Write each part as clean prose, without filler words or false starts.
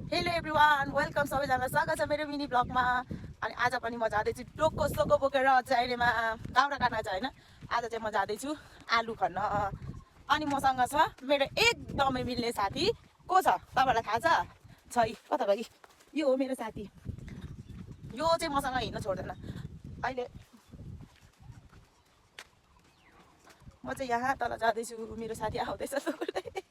Hello everyone, welcome सबैजनालाई स्वागत छ मेरो मिनी ब्लगमा। अनि आज पनि म जाँदैछु टोको सोको बोकेर चाहिनेमा दाउरा काट्न चाहिँ होइन। आज चाहिँ म जाँदैछु आलु खन्न। अनि मसँग छ मेरो एकदमै मिल्ने साथी। को छ तपाईँलाई थाहा छ? कता भाइ? यो हो मेरो साथी। यो चाहिँ मसँग हिँड्न छोड्दैन। अहिले म चाहिँ यहाँ तल जाँदैछु, मेरो साथी आउँदैछ सोक्दै।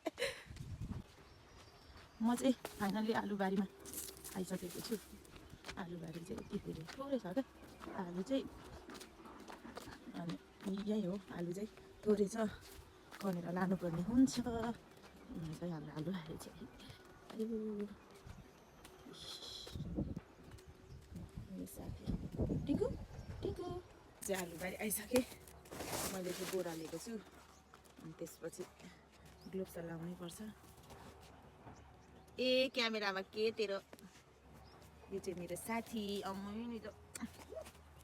म चाहिँ फाइनल्ली आलुबारीमा आइसकेको छु। आलुबारी चाहिँ यति फेरि थोरै छ क्या आलु चाहिँ। अनि यही हो, आलु चाहिँ थोरै छ, खनेर लानुपर्ने हुन्छ। चाहिँ हाम्रो आलुबारी चाहिँ मेरो साथी टिङ्कु टिङ्कु चाहिँ आलुबारी आइसकेँ। मैले चाहिँ बोरा लिएको छु। अनि त्यसपछि ग्लोभ्स लाउनै पर्छ। ए क्यामेरामा के तेरो? यो चाहिँ मेरो साथी। अम्मै त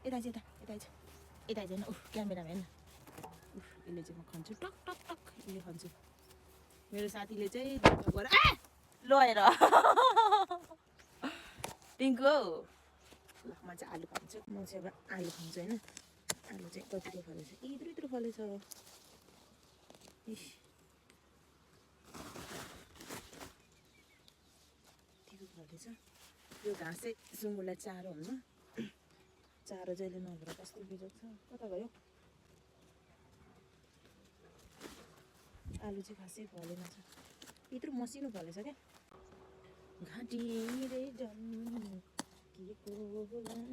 यता चाहिँ यता चाहिँ उफ क्यामेरामा हेर्न। उफ यसले चाहिँ म खन्छु, टक टक टक यसले खन्छु। मेरो साथीले चाहिँ गएर लोएर टिङ्कु हौ ल म चाहिँ आलु खान्छु। म चाहिँ अब आलु खान्छु होइन। आलु चाहिँ कतिको फलेछ? यत्रो यत्रो फलेछ। इस फलेछ। यो घाँस चाहिँ सुँगुरलाई चारो हुन्छ। चारो जहिले नभएर कस्तो बिजोग छ। कता गयो? आलु चाहिँ खासै फलेन छ। यत्रो मसिनो फलेछ क्या। घाँटी रे जन्म के को होला नि,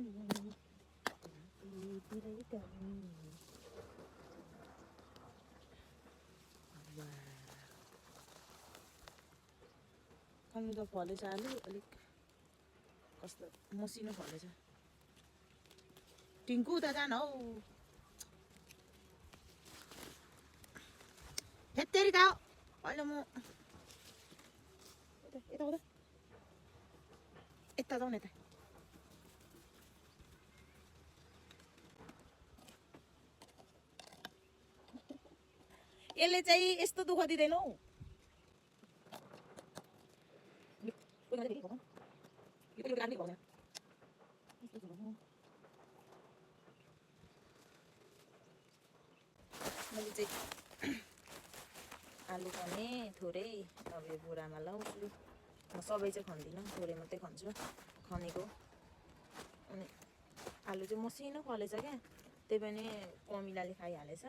कमी त फलेछ आलु, अलिक कस्तो मसिनो फलेछ। टिङ्कु उता जान हौ। हेत्तेरी त अहिले म यता यता यता जाउँ न यता। यसले चाहिँ यस्तो दुःख दिँदैन हौ। मैले चाहिँ आलु खने थोरै, अब यो बोरामा लाउँछु। म सबै चाहिँ खन्दिनँ, थोरै मात्रै खन्छु खनेको। अनि आलु चाहिँ मसिनो फलेछ क्या, त्यही पनि कमिलाले खाइहालेछ।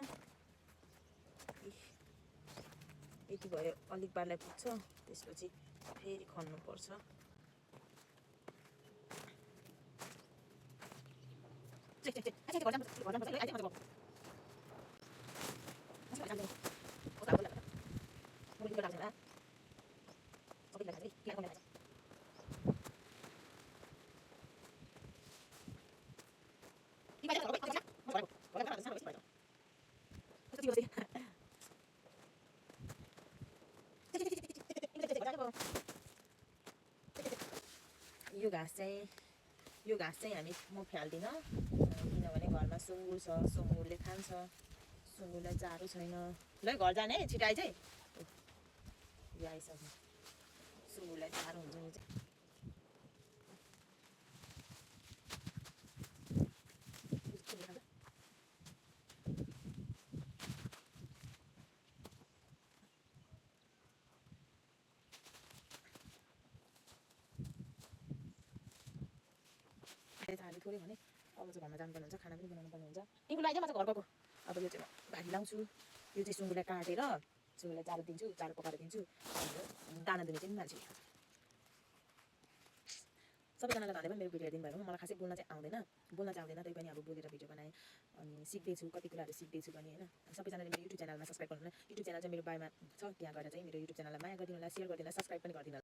यति भयो, अलिक बारलाई पुग्छ, त्यसपछि फेरि खन्नुपर्छ। यो घाँस चाहिँ म फ्याल्दिनँ, किनभने घरमा सुँगुर छ, सुँगुरले खान्छ। सुँगुरलाई चारो छैन। ल घर जाने है छिटाइ चाहिँ। यो आइसक्यो, सुँगुरलाई चारो हुन्छ यो चाहिँ। थाले थोरै भने अब चाहिँ घरमा जानुपर्ने हुन्छ, खाना पनि बनाउनु पर्ने हुन्छ। टिङ्कु लगाइदियो, म चाहिँ घर गएको। अब यो चाहिँ भारी लाउँछु। यो चाहिँ सुँगुरलाई काटेर सुँगुरलाई चारो दिन्छु, चारो पकाएर दिन्छु। दाना दिने चाहिँ मान्छे। सबैजनालाई धन्यवाद मेरो भिडियो हेरिदिनु भएको। मलाई खासै बोल्न चाहिँ आउँदैन, त्यही पनि अब बोलेर भिडियो बनाएँ। अनि सिक्दैछु, कति कुराहरू सिक्दैछु पनि होइन। सबैजनाले मेरो युट्युब च्यानलमा सब्सक्राइब गर्नु होला। युट्युब च्यानल चाहिँ मेरो बायोमा छ, त्यहाँ गएर चाहिँ मेरो युट्युब च्यानललाई माया गरिदिनु होला, सेयर गरिदिनु होला, सब्सक्राइब पनि गरिदिनु होला।